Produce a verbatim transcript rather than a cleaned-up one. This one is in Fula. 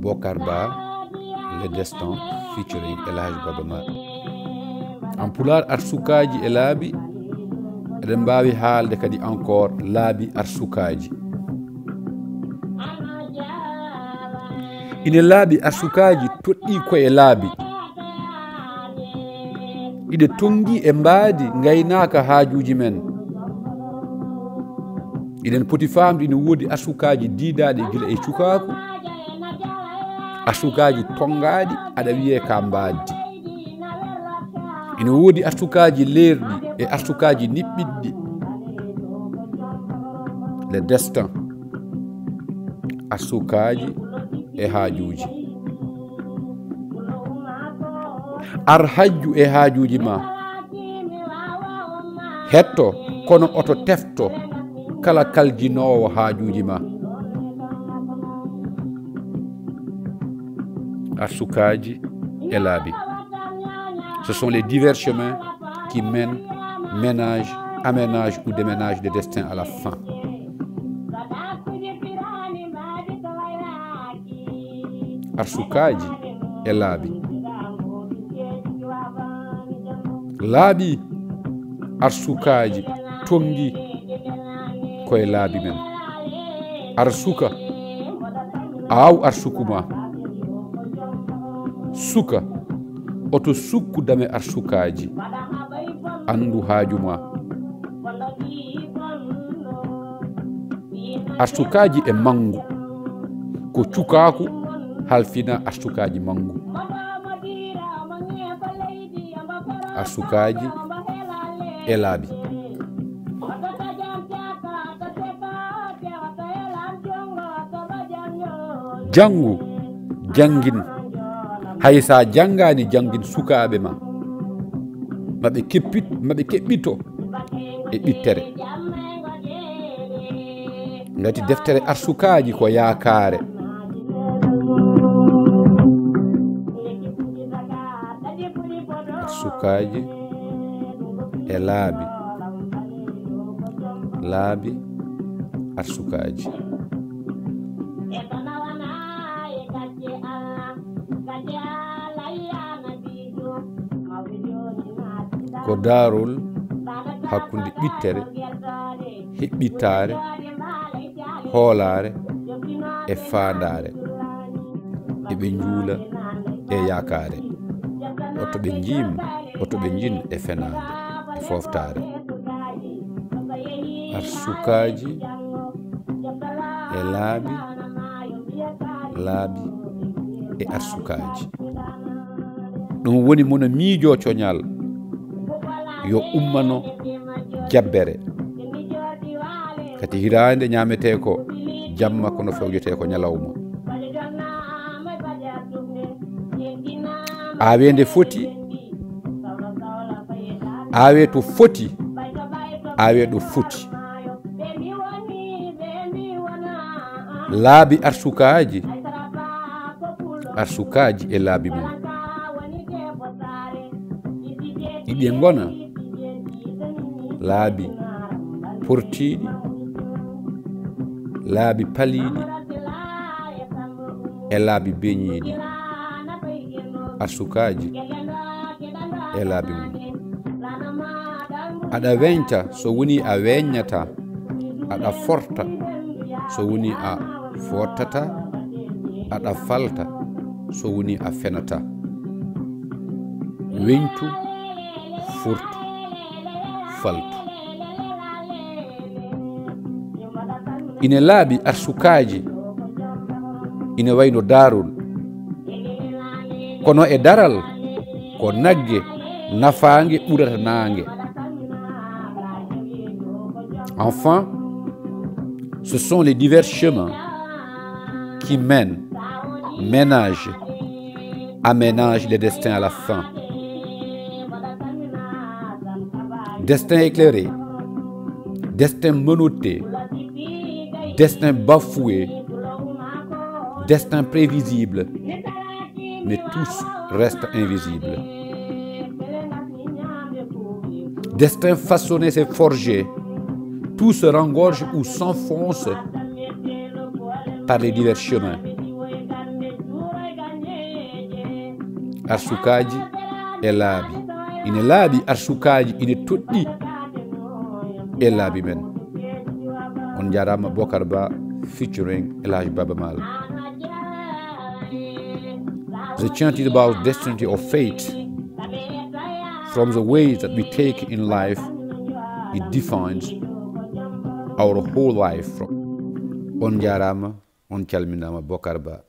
Bokar Ba, Le Destin featuring El Hadj Baba Mar. En pulaar, arsukaaji e laabi, eɗen mbaawi haalde kadi encore laabi arsukaaji. Ine laabi arsukaaji toɗɗii ko e laabi. Iɗe tonngi e mbaadi ngaynaaka haajuuji men. Iɗen poti faamde ina woodi arsukaaji diidaaɗi gila e cukaaku, arsukaaji tonngaaɗi aɗa wiyee ka mbaadi. Ina woodi arsukaaji leerɗi e arsukaaji niɓɓiɗɗi. Le Destin, arsukaaji e haajuuji. Ar hajju e haajuuji ma. Hetto, kono oto tefto kala kaljinoowo haajuuji ma. Arsukaaji e laabi. Ce sont les divers chemins qui mènent ménage, aménage ou déménage de Destin à la fin. Arsukaaji e laabi. Laabi, arsukaaji tonngi ko e laabi men. Arsuka, aaw arsuku ma. Suka, oto sukku dame arsukaaji. Anndu haaju ma. Arsukaaji e manngu. Ko cukaaku halfina arsukaaji manngu. Arsukaaji e laabi. Janngu, janngin. Hay sa janngaani, janngin sukaaɓe ma. Maɓe keppit-, maɓe keɓɓito e ɓittere. Ngati deftere arsukaaji ko yaakaare. Arsukaaji e laabi. Laabi arsukaaji. Ko daarol hakkunde ɓittere, heɓɓitaare, hoolaare e faandaare. Eɓe njuula e yaakaare. Oto ɓe njiim, oto ɓe njin e fenaande, e fooftaare. Arsukaaji e laabi, laabi e arsukaaji. Ɗum woni mono miijo coñal yo ummano jabbere. Kati hiraande ñaametee ko jamma, kono fewjetee ko ñalawma. Aawee nde foti, aawee to foti, aawee ɗo foti. Laabi arsukaaji, arsukaaji e laabi mum. Iɗe ngona laabi portiiɗi, laabi paliiɗi, e laabi beñiiɗi, arsukaaji e laabi mum. Aɗa weñta so woni a weññata, aɗa forta so woni a fottata, aɗa falta so woni a fenata. Weñtu, fortu, faltu. Ine laabi arsukaaji, ine wayno daarol. Kono e daral, ko nagge nafaange ɓurata naange. Enfin, ce sont les divers chemins qui mènent, ménagent, aménagent le destin à la fin. Destin éclairé, destin menotté, destin bafoué, destin prévisible, mais tous restent invisibles. Destin façonné, c'est forgé. Tout se rengorge ou s'enfonce par les divers chemins. arsukaaji e laabi. Ine laaɓi arsukaaji, ine toɗɗi e laabi men. On njaaraama, Bokar Ba featuring El Hadj Baba Maal. The chant is about destiny of fate. From the ways that we take in life, it defines our whole life. On njaaraama, on calminaama, Bokar Ba.